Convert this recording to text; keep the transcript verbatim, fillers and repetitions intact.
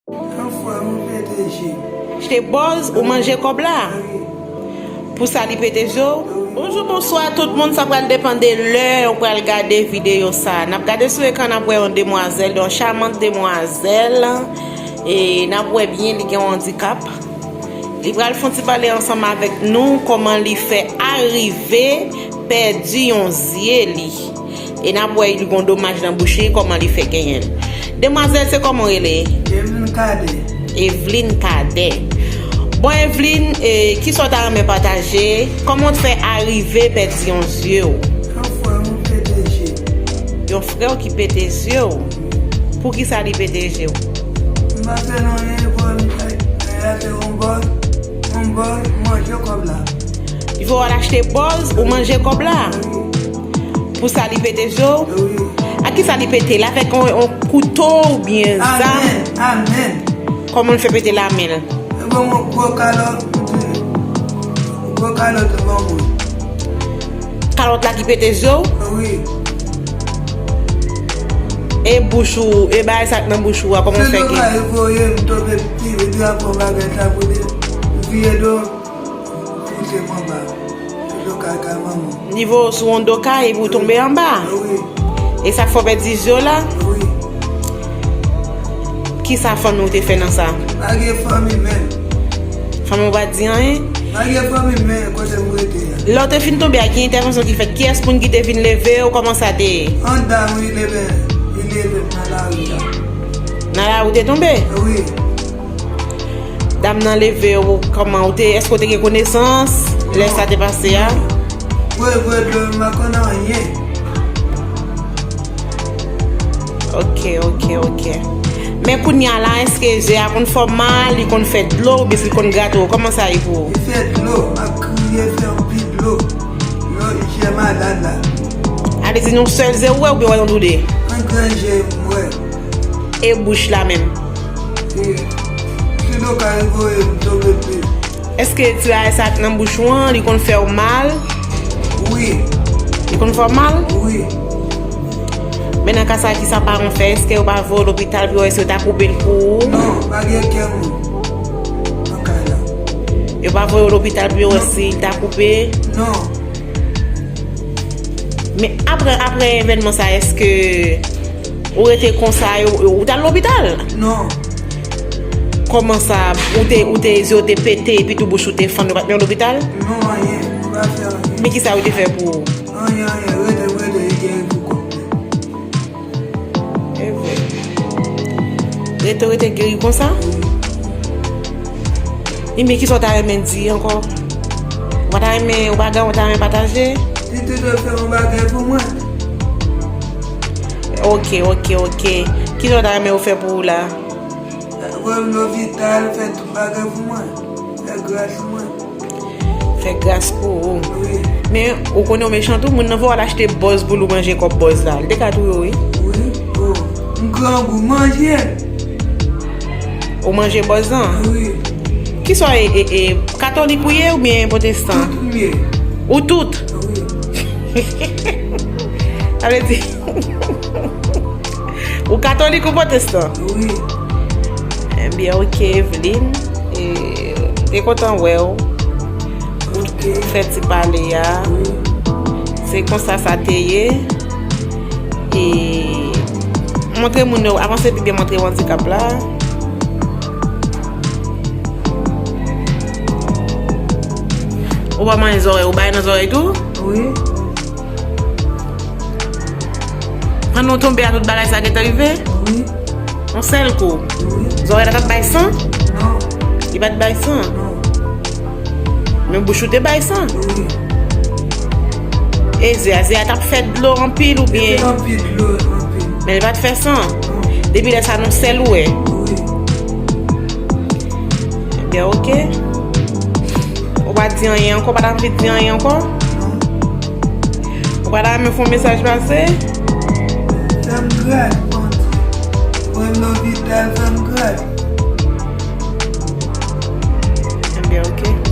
Yon fwa mwen pete je. Achte bòz, ou manje kòb la. Wi. Pou sa li pete je w. Wi. Bonjou, bonswa tout moun, sa pral depann de lè ou pral gade videyo sa. N ap gade sou ekran, n ap wè yon demwazèl, yon chamant demwazèl. E n ap wè byen, li gen yon andikap. Li pral fè yon ti pale ansanm avèk nou kòman li fè arive pèdi yon zye li. E n ap wè li gon domaj nan bouch li, kòman li fè genyen l. Demwazèl, se kòman w rele? Evelyn Cadet. Evelyn Cadet. Bon, Evelyn, e, kisa w ta renmen pataje? Kòman w te fè arive pèdi yon zye w? Yon frè m pete je. Yon frè w ki pete zye w? Poukisa li pete je w? M pa fè l anyen, epi l achte yon bòz, yon bòz, manje kòb la. Li fè w al achte bòz, ou manje kòb la? Wi. Pou sa li pete je w? Wi. Ak kisa li pete l? Avèk yon, yon kouto oubyen zam? Amèn, amèn. Kòman l fè pete l amèn? Li ban mwen gwo kalòt, gwo kalòt li ban mwen. Kalòt la ki pete je w? Wi. E bouch ou, e bagay sa k nan bouch ou a, kòman w fè gen? Se do ka li voye m tonbe pi, li di a pran bagay sa pou li, m vire do, m se anba. Se do ka, kay manman. Li voye w sou yon do kay epi w tonbe anba? Wi. E sa k fè w pèdi zye w la? Wi. Kisa fanmi w te fè nan sa? Pa gen fanmi menm. Fanmi w pa t di anyen? Pa gen fanmi menm kote m rete a. Lè w te fin tonbe a, ki entèvansyon ki fèt? Kiyès moun ki te vin leve w? Kòman sa te ye? Yon dam wi leve, li leve m nan lari a. Nan lari w te tonbe? Wi. Dam nan leve w, kòman w te, èske w te gen konesans lè sa te pase a? Vre, vre, vre, m pa konn anyen. Ok, ok, ok. Men kounye a la, èske zye a konn fè w mal, li konn fè dlo, oubyen si l konn grate w? Kòman sa ye pou ou? Li fè dlo, m ap kriye, fè anpil dlo. Yo, zye malad la. A vle di, yon sèl zye ou wè, oubyen w wè yon tou de? Yon gran zye m wè. E bouch la menm? E, si do ka rive, m tonbe pi. Èske ti bagay sa k nan bouch ou an, li konn fè w mal? Wi. Li konn fè w mal? Wi. Men nan ka sa, kisa paran w fè? Èske yo pa voye w lopital pou yo wè si yo ta koupe l pou ou? Non, pa gen kè moun nan kay la. Yo pa voye w lopital pou yo wè si l ta koupe? Non. Men apre, apre evènman sa, èske ou rete konsa, yo, yo, ou t al lopital? Non. Kòman sa, ou te, ou te, zye w te pete, epi tou bouch ou te fann, yo pa t mennen w lopital? Non, anyen, yo pa fè anyen. Men kisa yo te fè pou ou? Anyen, anyen, rete, rete, e geri pou kont li. E vre. Rete, rete, geri konsa? Wi. Ebyen, kisa w ta renmen di ankò? Ou pa ta renmen, ou pa gen, ou ta renmen pataje? Li te dwe fè yon bagay pou mwen. Ok, ok, ok. Kisa w ta renmen yo fè pou ou la? Voye m lopital, fè tout bagay pou mwen. Fè gras pou mwen. Fè gras pou ou. Wi. Men, ou konnen w mechan tou, moun nan voye w al achte bòz pou l ou manje kòb bòz la. Li te ka touye w, wi. Wi. Oh. M grangou, manje l. Ou manje bòz lan? Wi. Kisa w ye, e, e, katolik ou ye oubyen pwotestan? Tout m ye. Ou tout? Wi. Sa vle di, ou katolik ou pwotestan? Wi. Ebyen, ok, Evelyn. E, te kontan wè w. Ok. Fè ti pale a. Wi. Se konsa sa te ye. E montre moun yo, avanse pi byen, montre yo andikap la. Ou pa manje zòrèy, ou bay nan zòrèy tou? Wi. Pandan w tonbe a, tout bagay sa gentan rive? Wi. Yon sèl kou? Wi. Zòrèy la t ap bay san? Non. Li pa t bay san? Non. Men bouch ou te bay san? Wi. E zye a, zye a t ap fè dlo anpil oubyen? Li fè anpil dlo, anpil. Men li pa t fè san? Non. Depi lè sa, nou sèl ou wè? Wi. Ebyen, ok. Ou pa di anyen ankò, ou pa t anvi di anyen ankò? Non. Ou pa ta renmen fè yon mesaj pase? Fè m gras, Bondye. Mwen lopital, fè m gras. Ebyen, ok.